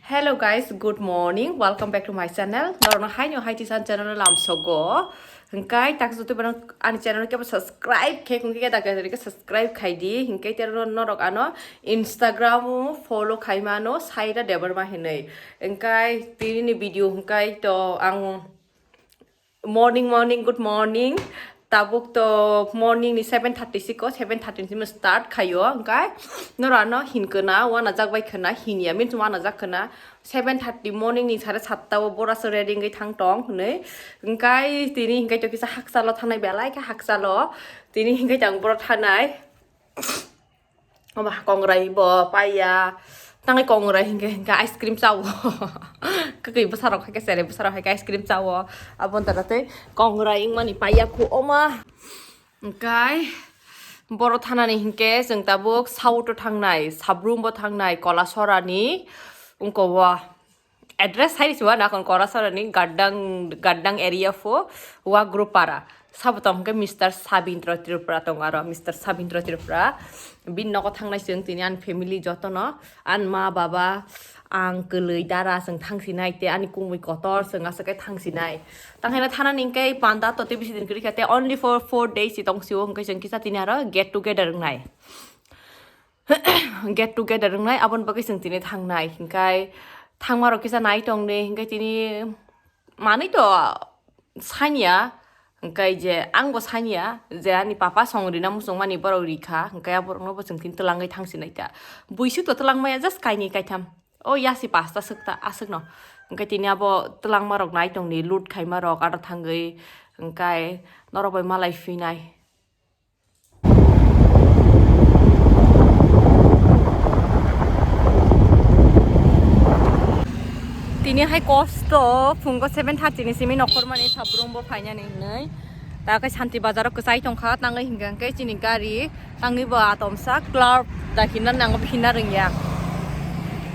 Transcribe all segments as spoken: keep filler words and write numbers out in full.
Hello guys, good morning. Welcome back to my channel. Norokno haino hai tisan channel lamsogo. Hingkai tak joto bano ani channel kebo subscribe khe kungke da khe subscribe khai di. Hingkai tero norok ano Instagram o follow khai mano Saira Debbarma hinui. Hingkai tini ni video hingkai to ang Morning, morning, good morning. Tabuk to morning ni seven thirty siko, seven thirty ni simi start khayo, hingkai norano hinkona, wanajak bai khona, hinya, means wanajak khona. Seven thirty morning ni sare satta o bora se ready wngwi thang tong hinwi. Hingkai tini hingkai to kisa hakchalo thanai belai khe hakchalo. Tini hingkai tang boro thanai. Oba kongrai bo paiya. Tangai kongrai hingke hingke ice cream chawo. Kakui bwsarok haike sere bwsarok haike ice cream chawo. Aboni tara tei kongrai wngmani paiya khu oma. Hingkai boro thanani hingke chwng tabuk south o thangnai, Sabrum bo thangnai, Kolasora ni wngko o. Address hai se wana kon Kolasora ni Gaddang, Gaddang area pho wa group para. Sabo tong hingke Mister Sabindra Tripura tong aro Mister Sabindra Tripura. Bin nogo thangnai chwng tini ani family jotono, ani ma baba, ang kwlwi dara chwng thangsinai tei ani kumui kotor chwng aswk khe thangsinai. Tanghaino thanani hingke panda to tei bisi din kwrwi kha tei only for four days si tong sio hingke chwng kisa tini aro get together wngnai. Get together wngnai, aboni bagwi chwng tini thangnai. Hingkai thangmarok kisa nai tongni, hingkai tini manwi to sanya, hingkai je ang bo sanya je ani papa song rina muchungmani borok rikha, hingkai aborokno bo chwng tini twlangwi thangsinai ta. Buisuk to twlangmaya just kainwi kaitham. O yasi pasta swkta aswkno. Hingkai tini abo twlangmarok nai tongni, loot khaimarok aro thangwi, hingkai norok bai malai phinai. Tini hai kosto phungo seven thirty ni simi nokhormani Sabrum bo phainani hinwi. Ta khe Santi Bazar o kwchai tongkha, tangwi hingkha hingkhe chini gari tangwi bo atomsa club da hinna nango hinna rwngya.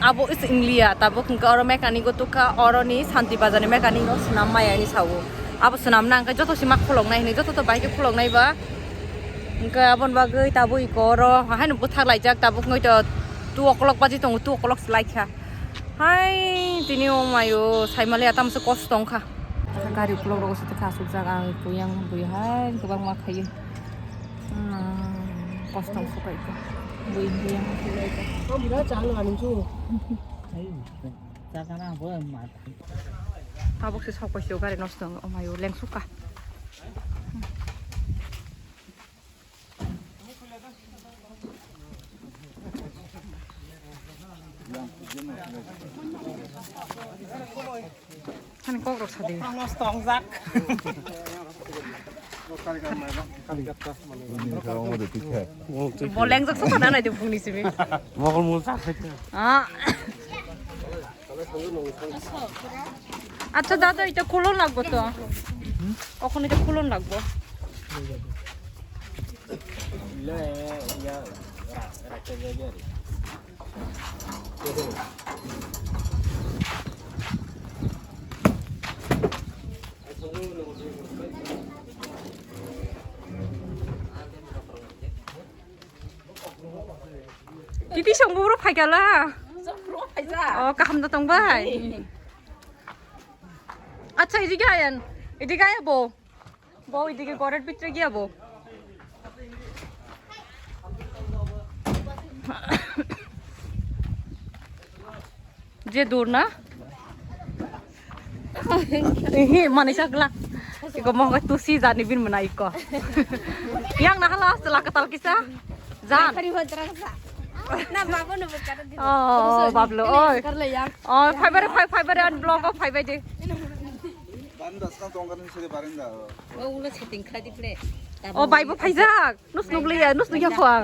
Abo is India, tabuk hingkhe oro mechanic o tukha, oroni Santi Bazar ni mechanic o swnam maya hinwi sao. Abo swnam nang khe joto sima khuloknai hinwi, joto to bai khe khuloknai ba. Hingke aboni bagwi tabuk iko oro haino bwthak laijak, tabuk wngwi to two o'clock baji tongo, two o'clock se laikha. Hai tini o mayo saimaliya tamse kosto wngkha. Gari ukulok rogo se asukjak ang, puyang bui hai kwbangma khaio. Hmm, kosto wngkha iko. Bui buyang. Tabuk se sok paisio gari nosto wngwi o mayo lengsukha. Hani kok rok sadi. Boleng jak sok na nai de phungni simi. Mokol mul sak. Ah. আচ্ছা দাদা, এটা খুলন লাগবো তো। ওখানে এটা খুলন লাগবো। Titi song bubur phaikala. Song bubur phaijak. Oh, kaham da tong bai. Hmm. Acha, idiga ayan. Idiga aya bo. Bo, idiga goret bitre giya bo. Je dur na? Ehe, mani chakla. Iko mo tusi jani bin mana iko. Yang na hala sela katal kisa. Jan. Kari hotra sa. Na babo no bukara di. Oh, bablo, oi. Karle yang. Oh, fiber, fiber and block of fiber de. Barinda skang tongkar ni sege barinda. Oh, ulo setting khlai di ple. Oh, bai bo phaijak. Nus nukliya, nus nukya phuang.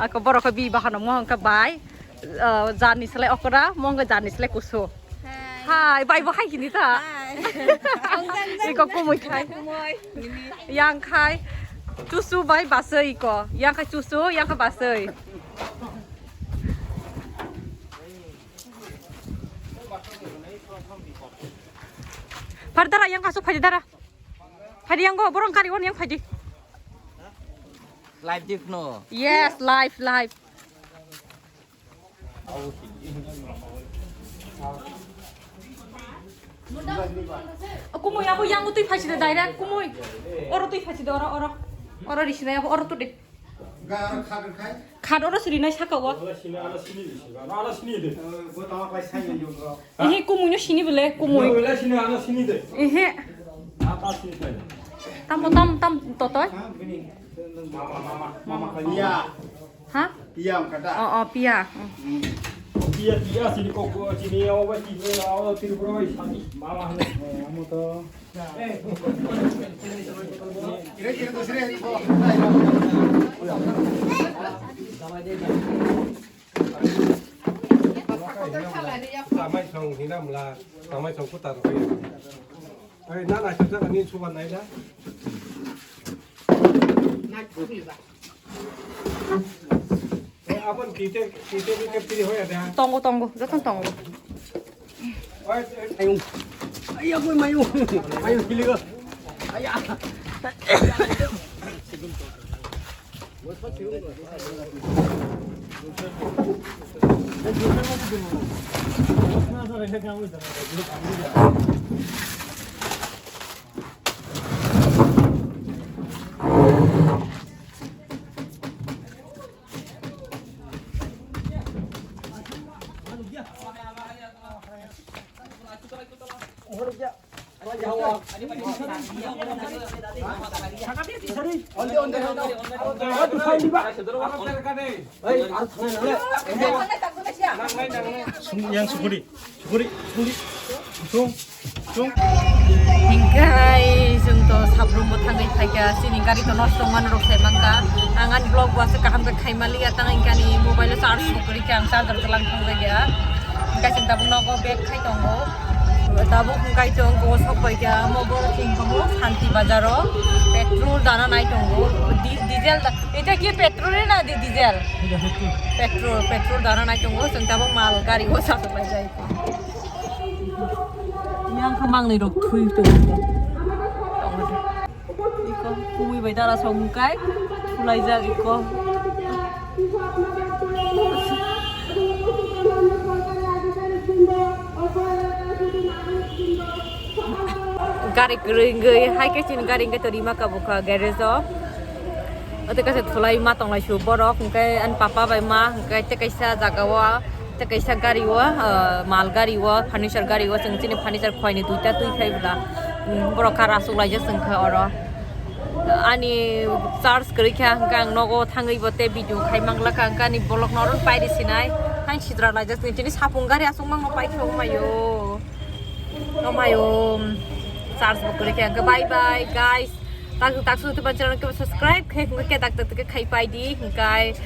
Ako borok khe bi bahano mo hwnkha bai. Ah, jani slai okra, mo hwnkha jani slai kusu. Hai, bai bo hai hini ta. Iko kumui khai. Yang khai. Chusu bai basui iko. Yang khai chusu, yang khai basui. Phai dara, yang kasu phai dara. Phai yang go, borong kari on yang phai di. Live di phano. Yes, live, live. Kumui abo yang twi phasi de direct kumui. Oro twi phasi de oro, oro. Oro risi nai abo oro tu de. Ga aro kha khai. Khat oro siri nai saka o. Ala sini, ala sini de, sini. Ala sini de. Bo tama pai sai yo bro. Ehe, kumui no sini bole, kumui. Ala sini, ala sini de. Ehe. Apa sini pai? Tam, tam, tam, totoi. Mama, mama, mama kali ya. Ha? Pia ang kata. Oh, oh, pia. Hmm. Pia, pia, sini kok, sini, oh, sini, oh, Tripura, sini. Mama, amo to. Tamai song hinam la, tamai song kutar. Ai, na, na, kita ni suban nai da. Eh, abon tite, tite ni ke piri hoya da. Tongo, tongo, jotong tongo. Oi, eh, mayung. Aya, koi mayung. Mayung kili ko. Aya. Yang sukuri. Sukuri, sukuri, sung, sung. Hingkai chwng to sabrumbo thangwi phaikha, chini gari to nosto wngmani rok sai mankha. Ang ani vlog bo aswk kaham khe khaimaliya, tang hingke ani mobile o charge bo kwrwi khe ang charger kwlang thangjakya. Hingke chwng tabuk nogo back khai tongo. Tabuk hingkai chwng go sok paikha, omo bo chwng tongo Santi Bazar o petrol dana nai tongo. Di-, diesel da, eta ki petrol na di diesel? Petrol, petrol dana nai tongo, chwng tabuk mal gari o sa sok paijai. Yang kha mangnwi rok thui tong. Iko kumui bai dara song kai, khulaijak iko. Gari kwrwi wngwi hai khe chini gari wngkhe to rima kabukha garage o. Ote kaisa thulai ma tonglai su borok, hwnkhe ani papa bai ma, hwnkhe tei kaisa jaga o, tei kaisa gari o, ah, mal gari o, furniture gari o, chwng chini furniture khoi ni duita twi phai bwla, um, borok kha rasuk laijak chwng kha oro. Ani charge kwrwi kha, hwnkhe ang nogo thangwi bo tei video khai mang lakha, hwnkhe ani vlog no oro pai rw sinai, hain sidra laijak chwng chini sapung gari aswk mang no paithok maio. Omayo, um, charge bo kwrwi khe, hwnkhe bye bye, guys. Tak, tak, su, tu, channel ke subscribe khe, hwnkhe tak, tak, tak, khai pai di, hwnkhe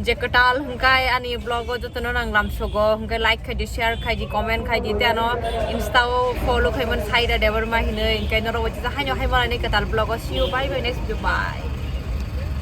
je kwtal, hwnkhe ani vlog o jotono nang lamsogo, hwnkhe like khai di, share khai di, comment khai di, te ano Insta o follow khai man Saida Debbarma hinwi, hwnkhe norok bo chisa haino hai malani kwtal vlog o, see you, bye bye, next video, bye.